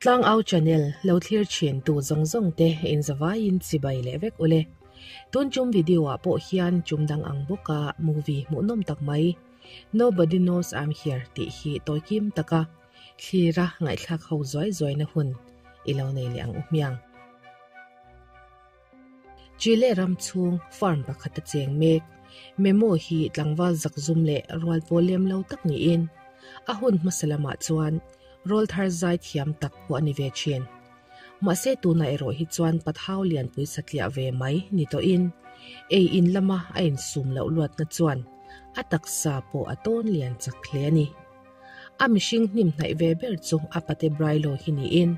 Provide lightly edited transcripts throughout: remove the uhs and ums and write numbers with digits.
Tlangau channel lo thlir thin tu zawng zawng te in zavaiin chibai leh vek ule. Tun chum video ah pawh hian chum dang ang bawka movie hmuhnawm tak mai Nobody Knows I'm Here tih hi tawi kim taka thlira ngaihthlak ho zuai zuai na hun i lo nei leh ang u hmiang. Chile ram chhung farm pakhat a cheng mek. Memo hi tlangval zakzum leh rual pawl lem lo tak niin a hun hmasa lamah chuan rawlthar zai thiam tak pawh a ni ve thin. Mahse tunah erawh hi chuan pathau lianpui satliah ve mai ni tawhin ei in lama a insum loh luatna chuan a taksa pawh a tawn lian chak hle a ni. A mihring hnim hnaih ve ber chu a pate Brailo hi niin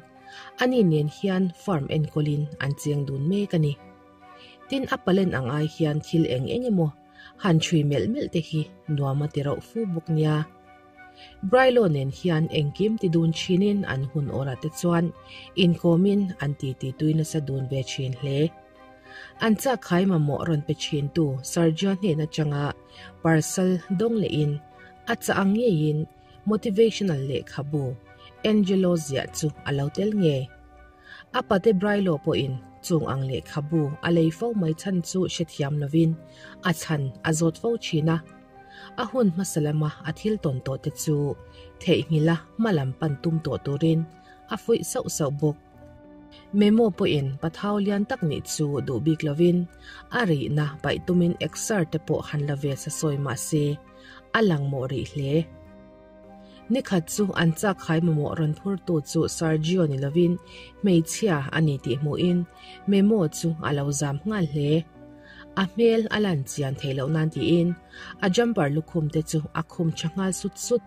Ani nen hian farm enkawlin an cheng dun mek a ni. Tin, a palen ang ai hian thil eng eng emaw han chhui melh melh te hi nuam a ti rauh fu bawk nia. Brailo nen hian engkim ti dun thinin an hun awrah te chuan inkawmin an titi tui nasa dun ve thin hle. An chak khai mamawh rawn pe thintu Sergio hnen atanga parcel dawng lehin a chah ang ngeiin Motivational lehkhabu Angelo ziah chu a lo tel nge? A pate Brailo pawhin chung ang lehkhabu a lei fo mai chhan chu hrethiam lovin a chhan a zawt fo thin a. A hun hmasa lama a thil tawn tawh te chu theihnghilha hma lam pan tum tawh turin a fuih sauh sauh bawk. Memo pawhin pathau lian tak nih chu duh bik lovin a rihna paih tumin exer te pawh han la ve sa sawi mah se, a lang mawh rih hle. Nikhat chu an chak khai mamawh rawn phurtu chu Sergio ni lovin hmeichhia a ni tih hmuhin Memo chu a lo zam nghal hle. A hmel a lan chian theih loh nan tiin a jumper lukhum te chu a khum tha nghal sut sut.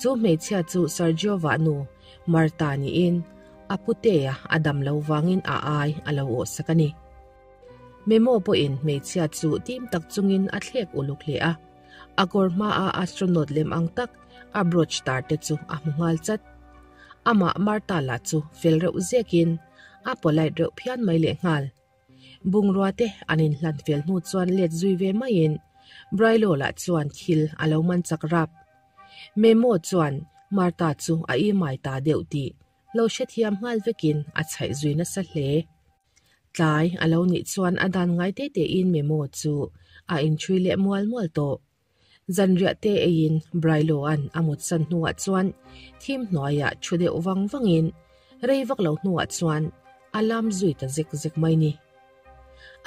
Chu hmeichhia chu Sergio vahnu Marta niin a putea a dam lo vangin a ai a lo awhsak a ni. Memo pawhin hmeichhia chu tim tak chungin a thlek uluk hle a, a kawr hmaa astronaut lem ang tak a brooch tar te chu a hmu nghal chat. Amah Martha lah chu fel reuh zekin a polite reuh phian mai lehnghal. Bungrua te an inhlan fel hnu chuan let zui ve maiin Brailo lah chuan thil a lo man chak rap. Memo chuan Martha chu a imai ta deuh tih lo hrethiam nghal vekin a chhaih zui nasa hle. Tlai a lo nih chuan a dan ngai te tein Memo chu a inchhui leh mual mual tawh. Zanriah te eiin Brailoa'n a mutsan hnuah chuan thim hnuaiah thu deuh vang vangin rei vak lo hnuah chuan a lam zui ta zek zek mai ni.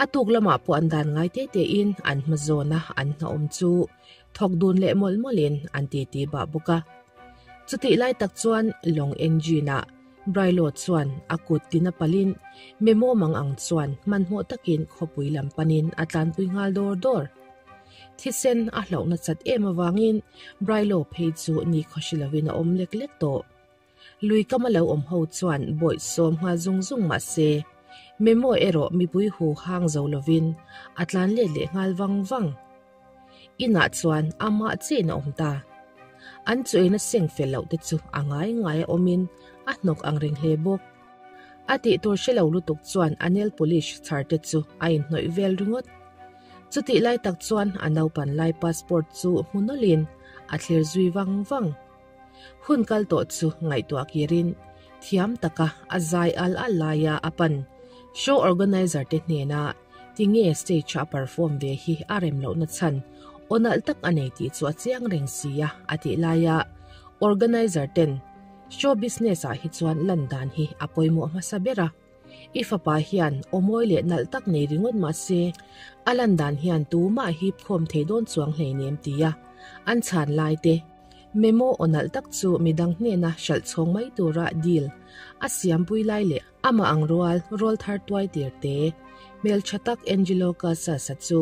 A tuk lamah pawh an dan ngai te tein an hma zawna an hnaawm chu thawk dun leh mawlh mawlhin an titi bah bawk a. Chutih lai tak chuan lawng engine-ah Brailo chuan a kut tina palin memo mang ang chuan hmanhmawh takin khawpui lam panin a tlanpui nghal dawr dawr. Thisen a hlauhna chat em avangin Brailo phei chu ni khawhri lovin a awm lek lek tawh. Lui kama lo awm ho chuan bawih sawm nghal zung zung mah se, memo erawh mipui hu hang zo lovin a tlan let leh nghal vang vang. Inah chuan amah chiin a awm ta. An chuaina seng fel loh te chu a ngai ngai a awmin a hnawk ang reng hle bawk. A tih tur hre lo lutuk chuan a nail polish chhar te chu a inhnawih vel ringawt. Chutih lai tak chuan a naupan lai passport chu hmu nawlhin a thlir zui vang vang. Hun kal tawh chu ngaihtuah kirin thiam taka a zai al al laia a pan show organizer te hnena tinge stage a perform ve hi a rem lohna chhan aw nalh tak a nei tih chu a chiang reng si a a tih laia organizer ten show business ah hi chuan lan dan hi a pawimawh hmasa ber a. I fapa hian aw mawi leh nalh tak nei ringawt mah se, a lan dan hian tumah hip khawm thei dawn chuang hleinem tia an chhan lai te, memo aw nalh tak chu midang hnena hralh chhawng mai tura deal a siampui lai leh amah ang rual rawl thar tuai tir te, hmeltha tak Angelo Casas-a chu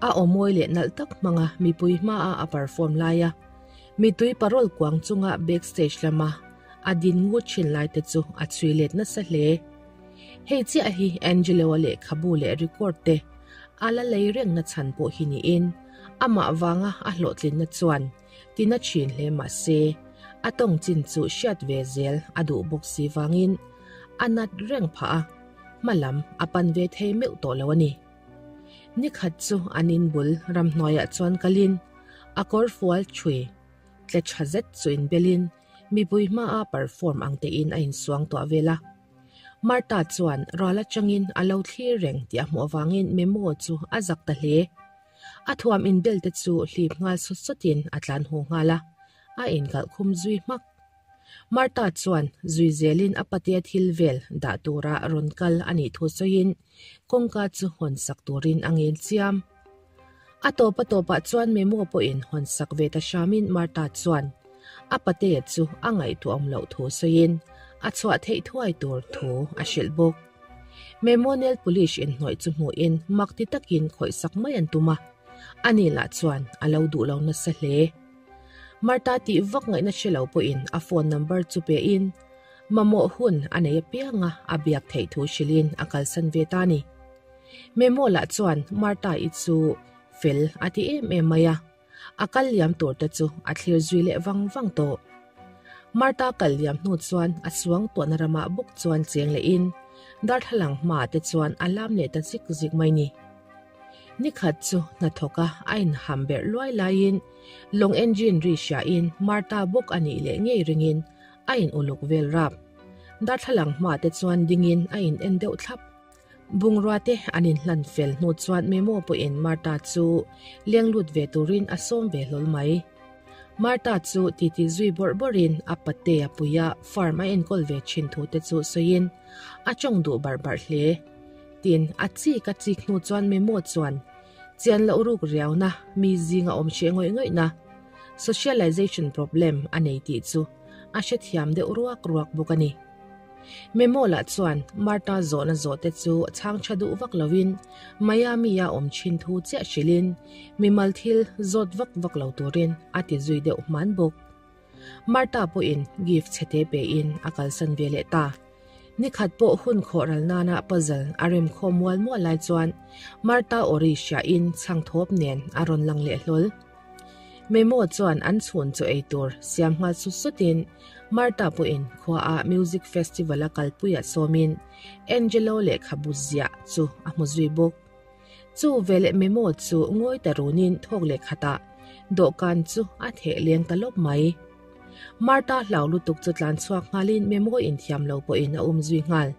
a aw mawi leh nalh tak hmanga mipui hmaa a perform laia mitui parol kuang chunga backstage lama A din ngut thin lai te chu a chhui let nasa hle. Hei chiah hi Angelo-a lehkhabu leh record te a la lei rengna chhan pawh hi niin amah vanga a hlawhtlinna chuan tina thin hle mah se, a tawng chin chu hriat ve zel a duh bawk si vangin a nat reng phah a, hma lam a pan ve thei meuh tawh lo a ni. Nikhat chu an inbul ramhnuaiah chuan kalin a kawrfual chhui tle tha zet chu inbelin. mipui hmaa perform ang tein a insuangtuah vel a. Martha chuan ral atangin a lo thlir reng tih a hmuh avangin Memo chu a zak ta hle. A thuam inbel te chu hlip nghal sawt sawtin a tlan haw nghal a, a inkalh khum zui hmak. Martha chuan zui zelin a patea thil vel dah tura rawn kal a nih thu sawiin kawngka chu hawn sak turin a ngen chiam. A tawp a tawpah chuan Memo pawhin hawn sak ve ta hramin Martha chuan a patea chu a ngaihtuahawm loh thu sawiin a chhuah theih thuai tur thu a hrilh bawk. Memo nail polish inhnawih chu hmuhin mak ti takin khawih sak mai an tum a, ani lah chuan a lo duh lo nasa hle. Martha tih vak ngaihna hre lo pawhin a phone number chu pein mamawh hun a nei apianga a biak theih thu hrilhin a kalsan ve ta a ni. Memo lah chuan Martha-i chu fel a ti em em mai a, a kal liam tur te chu a thlir zui leh vang vang tawh. Martha kal liam hnu chuan a suang tuahna ramah bawk chuan cheng lehin darthlalang hmaah te chuan a lam leh ta zik zik mai ni. Nikhat chu hnathawka a inham berh luai laiin lawng engine ri hriain Martha bawk a nih leh ngei ringin a in uluk vel rap. Darthlalang hma te chuan dingin a in en deuh thlap. Bungrua te an inhlan fel hnu chuan Memo pawhin Martha chu leng lut ve turin a sawm ve hlawl mai. Martha chu titi zui bawrh bawrhin a patea puia farm a enkawl ve thin thu te chu sawiin a tawng duh barh barh hle. Tin, a chik a chik hnu chuan Memo chuan chian loh ruk riauna mi zinga awm hreh ngawih ngawihna, socialization problem, a nei tih chu a hrethiam deuh ruak ruak bawk a ni. Memo lah chuan Martha zawhna zawhte chu chhang tha duh vak loin Miami-a awm thin thu chiah hrilhin mimal thil zawt vak vak lo turin a ti zui deuh hman bawk. Martha pawhin gift chhete pein a kalsan ve leh ta. Nikhat pawh hun khawh ral nana puzzle a rem khawm mual mual lai chuan Martha Ori hriain chhang thawp nen a rawn lang leh hlawl. Memo chuan an chhun chaw ei tur siam nghal sut sutin Martha pawhin khuaah music festival a kalpuiah sawmin Angelo lehkhabu ziah chu a hmu zui bawk. Chu veleh Memo chu ngawi ta runin thawk leh khatah dawhkan chu a theh leng ta lawp mai. Martha hlau lutuk chu tlan chhuak nghalin Memo inthiam lo pawhin a um zui nghal.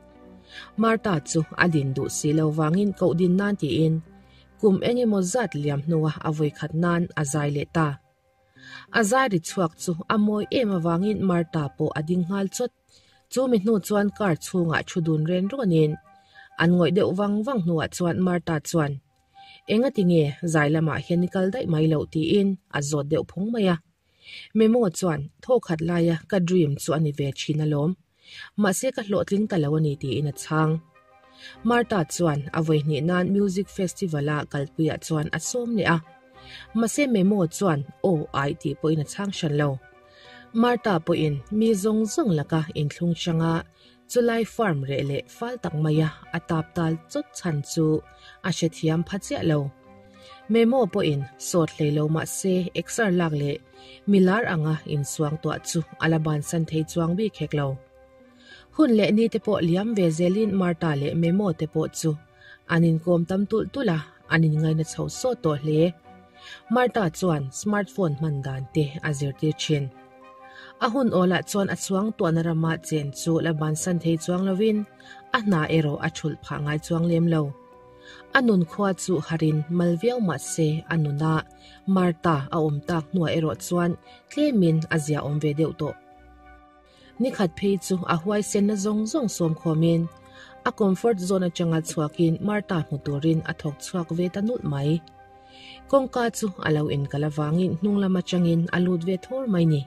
Martha chu a din duh si lo vangin koh din nan tiin kum eng emaw zat liam hnua a vawi khat nan a zai leh ta. A zai ri chhuak chu a mawi em avangin Martha pawh a ding nghal chawt. Chu mi hnu chuan car chhungah thu dun ren rawnin an ngawih deuh vang vang hnuah chuan Martha chuan, Engati nge zai lamah hian i kal daih mai loh? tiin a zawt deuh phung mai a. Memo chuan, Thaw khat laia ka dream chu a ni ve thin alawm. Mahse ka hlawhtling ta lo a ni tiin a chhang. Martha chuan a vawihnih nan music festival-a kalpuiah chuan a sawm leh a. Mahse Memo chuan aw ai tih pawhin a chhang hran lo. Martha pawhin mi zawng zawng laka inthlung hranga chulai farm reh leh fal tak maia a tap tal chawt chhan chu a hrethiam pha chiah lo. Memo pawhin sawt hlei lo mah se exer lak leh milar anga insuang tuah chu a la bansan thei chuang bik hek lo. Hun leh ni te pawh liam ve zelin Martha leh Memo te pawh chu an inkawm tam tulh tulh a, an inngaina chho sawt tawh hle. Martha chuan smartphone hman dan te a zirtir thin. A hun awlah chuan a chuang tuahna rama chen chu la bansan thei chuang lovin a hna erawh a thulh phah ngai chuang lem lo. A nun khua chu harin mal viau mah se a nuna Martha a awm tak hnuah erawh chuan tlemin a ziaawm ve deuh tawh. Nikhat phei chu a huaisenna zawng zawng sawm khawmin a comfort zone atanga chhuakin Martha hmu turin a thawk chhuak ve ta nulh mai. Kawngka chu a lo inkal avangin hnung lam atangin a lut ve thawr mai ni.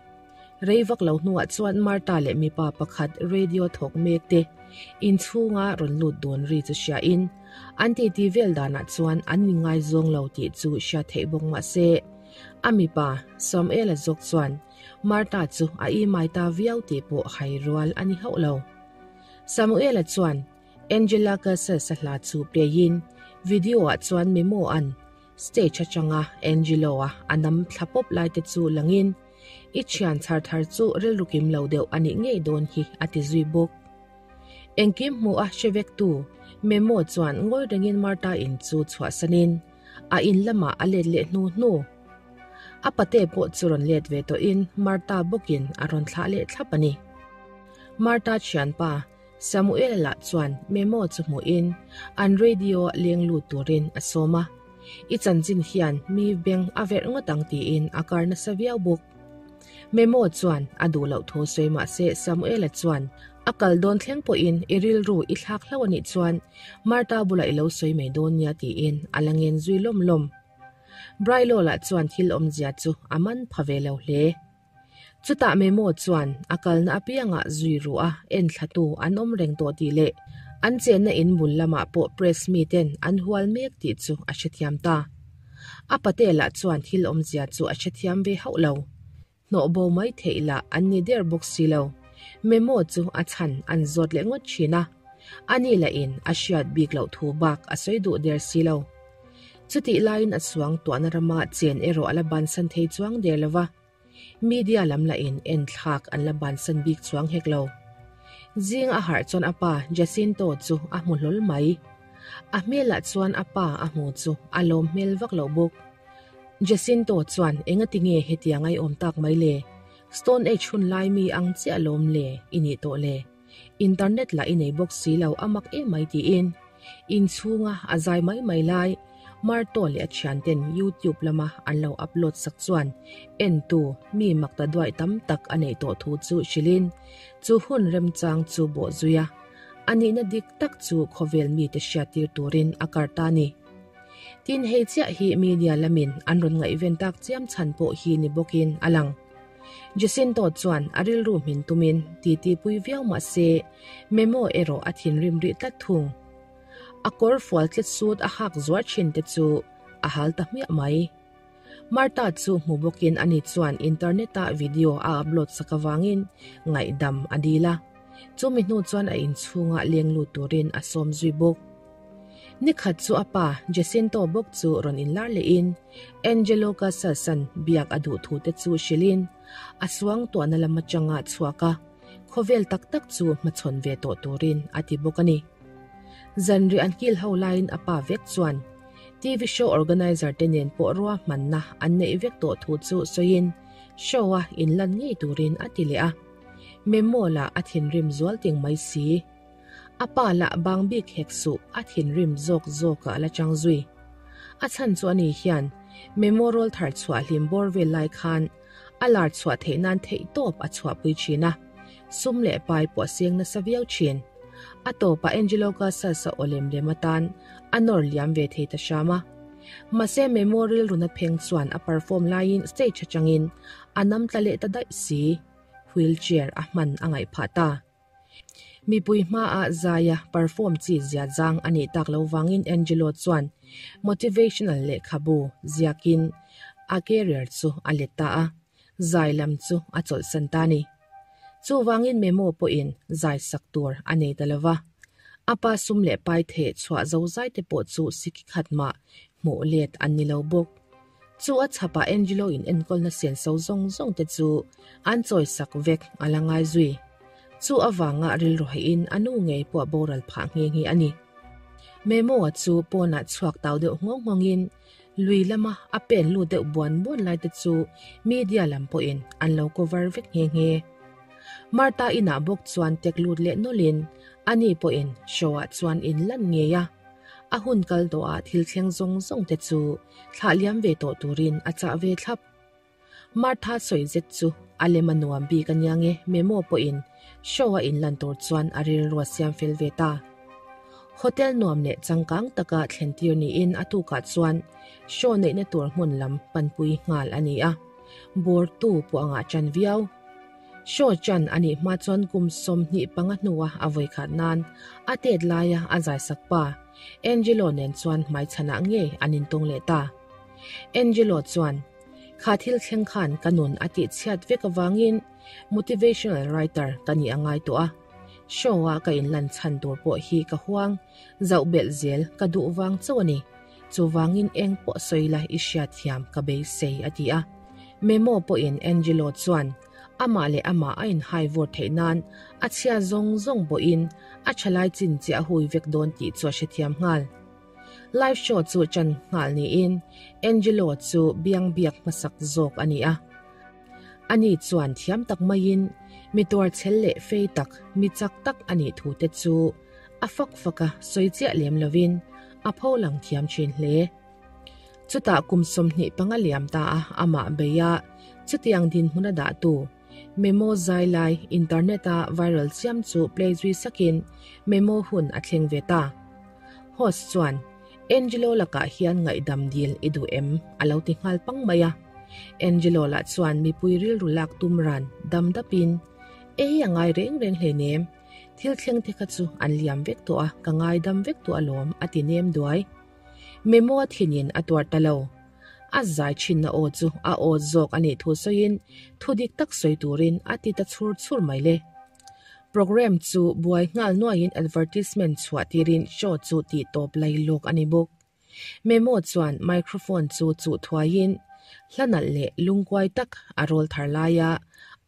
Rei vak lo hnuah chuan Martha leh mipa pakhat radio thawk mek te inchhunga rawn lut dawn ri chu hriain an titi vel danah chuan an inngaizawng lo tih chu hriat theih bawk mah se a mipa Samuel-a zawk chuan Martha chu a imai ta viau tih pawh hai rual a ni hauh lo. Samuel-a chuan Angela Curses-a hla chu play-in video-ah chuan Memo-a'n stage atanga Angelo-a a nam thla pawp lai te chu langin i thian chhar thar chu rilru kim lo deuh a nih ngei dawn hi a ti zui bawk. Engkim hmuh a hre vektu Memo chuan ngawi rengin Martha in chu chhuahsanin a in lamah a let leh hnu hnu. A pate pawh chu rawn let ve tawhin Martha bawkin a rawn thlah leh thlap a ni. Martha thianpa Samuela lah chuan memo chu hmuhin an radio leng lut turin a sawm a, I chanchin hian mi beng a verh ngawt ang tiin a kar nasa viau bawk. Memo chuan a duh loh thu sawi mah se Samuela chuan a kal dawn thleng pawhin i rilru i thlak hlauh a nih chuan Martha bulah i lo sawi mai dawn nia tiin a la ngen zui lawm lawm. Brailo lah chuan thil awmzia chu a man pha ve lo hle. Chutah Memo chuan a kalna apiangah zui ruh a en thlatu an awm reng tawh tih leh an chenna in bul lamah pawh press miten an hual mek tih chu a hrethiam ta. A pate lah chuan thil awmzia chu a hrethiam ve hauh lo. Hnawh bo mai theih lah an ni der bawk si lo. Memo chu a chhan an zawt leh ngawt thin a. Ani lahin a hriat bik loh thu bak a sawi duh der si lo. Chutih laiin a chuang tuahna rama chen erawh a la bansan thei chuang der lo va. Media lam lahin enthlak an la bansan bik chuang hek lo. Zing a harh chuan a pa Jacinto chu a hmu hlawl mai. A hmelah chuan a pa a hmu chu a lawm hmel vak lo bawk. Jacinto chuan engati nge hetiang a i awm tak mai le? Stone Age hun lai mi ang chiah lawm le i nih tawh le? Internet lah i nei bawk si lo a mak em mai tiin inchhunga a zai mai mai lai Marto leh a thianten YouTube lama an lo upload sak chuan entu mi mak ta duai tam tak a neih tawh thu chu hrilhin chu hun remchang chu bawh zui a, a nihna dik tak chu khawvel mite hriattir turin a kar ta a ni. Tin hei chiah hi media lamin an rawn ngaihven tak chiam chhan pawh hi ni bawkin a lang. Jacinto chuan a rilru hmin tumin titi pui viau mah se Memo erawh a thinrim rih tlat thung. A kawr fual tlet sut a hak zuar thin te chu a hal ta hmiah mai. Martha chu hmu bawkin ani chuan internet-a video a upload sak avangin ngaihdam a dil a, chumi hnu chuan a inchhunga leng lut turin a sawm zui bawk. Nikhat chu a pa Jacinto bawk chu rawn inlar lehin Angelo Casas-a'n biak a duh thu te chu hrilhin a suangtuahna lam atanga chhuak a, khawvel tak tak chu hmachhawn ve tawh turin a ti bawk a ni. Zanriah an nghil ho laiin a pa vek chuan TV show organizer te nen pawh ruahmanna an neih vek tawh thu chu sawiin show-a inlan ngei turin a ti leh a, Memo lah a thinrim zual ting mai si. A pa lah bang bik hek suh a thinrim zawk zawk ah la chang zui. A chhan chu ani hian Memo rawl thar chhuah hlim bawr vel lai khan a lar chhuah theih nan theih tawp a chhuahpui thin a, sum leh pai pawh a seng nasa viau thin. A tawpah Angelo Casas a aw lem lem atan a nawr liam ve thei ta hram a. Mahse Memo rilruna pheng chuan a perform laiin stage atangin a nam tla leh ta daih si. Wheelchair a hman a ngaih phah ta. Mipui hmaah zaia perform chi zia zang a nih tak lo vangin Angelo chuan motivational lehkhabu ziakin a career chu a let ta a, zai lam chu a chawlhsan ta a ni. Chuvangin memo pawhin zai sak tur a nei ta lo va, a pa sum leh pai theh chhuah zo zai te pawh chu siki khat mah hmuh let an ni lo bawk. Chu a chhapah Angelo in enkawlna senso zawng zawng te chu an chawisak vek a la ngai zui. Chu avanga rilru haihin a nu ngei pawh a boral phah nghe nghe a ni. Memo-a chu pawnah chhuak tau deuh nghawng nghawngin lui lama a pen lut deuh buan buan lai te chu media lam pawhin an lo cover vek nghe nghe. Martha inah bawk chuan tek lut leh nawlhin ani pawhin show-ah chuan in lan ngei a. A hun kal tawhah thil thleng zawng zawng te chu thlah liam ve tawh turin a chah ve thlap. Martha sawi zet chu a lem a nuam bik a nia nge Memo pawhin show a inlan tur chuan a rilru a siam fel ve ta. Hotel nuam leh changkang taka thlen tir niin a tukah chuan show neihna tur hmun lam panpui nghal a ni a, bawrtu pawh a ngah tan viau. Show chan a nih hma chuan kum 25 hnua a vawikhat nan a tet laia a zaisak pa Angelo nen chuan hmaichhanah ngei an intawng leh ta. Angelo chuan, Kha thil thleng khan ka nun a tihchhiat vek avangin motivational writer ka nih a ngai tawh a. Show-a ka inlan chhan tur pawh hi ka huang, zauh belh zel ka duh vang chauh a ni. Chuvangin eng pawh sawi la i hriatthiam ka beisei a ti a. Memo pawhin Angelo chuan amah leh amah a inhai vawr theih nan a chhia zawng zawng pawhin a thalai chin chiah a hui vek dawn tih chu a hrethiam nghal. Live show chu ṭan nghal niin Angelo chu biang biak hmasak zawk a ni a. Ani chuan thiam tak maiin mi tuarchhel leh fei tak, mi chak tak a nih thu te chu a fak fak a, sawi chiah lem lovin a pho lang thiam thin hle. Chutah kum 25 liam ta a, amah bei a, chutiang dinhmun a dahtu Memo zai lai internet-a viral chiam chu play zui sakin memo hun a thleng ve ta. Host chuan, Angelo lakah hian ngaihdam dil i duh em? a lo ti nghal pang mai a. Angelo lah chuan mipui rilru lak tum ran dam dapin, Ei a ngai reng reng hleinem, thil thleng te kha chu an liam vek tawh a, ka ngaidam vek tawh alawm a ti nem duai. Memo a thinin a tuar ta lo. A zai thinna aw chu a aw zawk a nih thu sawiin thu dik tak sawi turin a ti ta chhur chhur mai le. Programme chu buai nghal nuaiin advertisement chhuah tirin show chu tih tawp lai lawk a ni bawk. Memo chuan microphone chu chuh thuaiin hla nalh leh lungkuai tak a rawl thar laia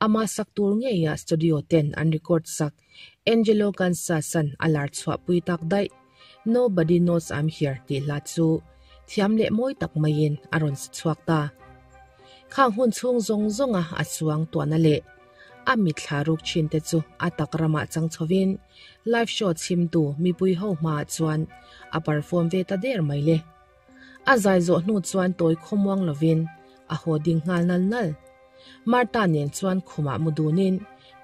ama sak tur ngeia studio ten an record sak Angelo Kansas-a'n a lar chhuahpui tak daih. Nobody Knows I'm Here tih hla chu thiam leh mawi tak maiin a rawn sa chhuak ta. Khang hun chhung zawng zawnga a chuang tuahna leh a mitthla ruk thin te chu a tak ramah chang chhovin live show chhimtu mipui ho hmaah chuan a perform ve ta der mai le. A zai zawh hnu chuan tawi khawmuang lovin a haw ding nghal nal nal. Martha nen chuan khumah mu dunin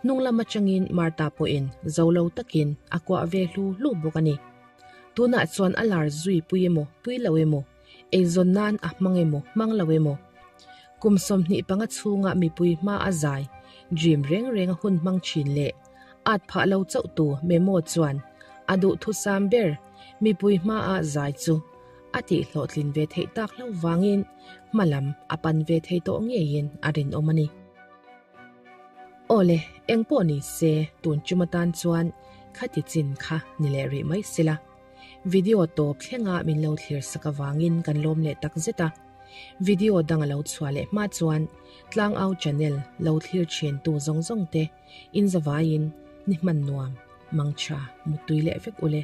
hnung lam atangin Martha pawhin zo lo takin a kuah ve hlu hlu bawk a ni. Tunah chuan a lar zui pui emaw pui lo emaw, eizawn nan a hmang emaw hmang lo emaw, kum 25 chhunga mipui hma a zai dream reng reng a hun hmang thin leh at phah lo chauh tu Memo chuan a duhthusam ber mipui hma a zai chu a tihhlawhtlin ve theih tak hlauh vangin hma lam a pan ve thei tawh ngeiin a rinawm a ni. Awle, eng pawh ni se tun chum atan chuan khati chin kha ni leh rih mai sela. Video tawp thlenga min lo thlir sak avangin kan lawm leh tak zet a. Video dang a lo chhuah leh hma chuan Tlangau channel lo thlir thin tu zawng zawng te inzavaiin ni hman nuam, mangtha, muttui leh vek ule.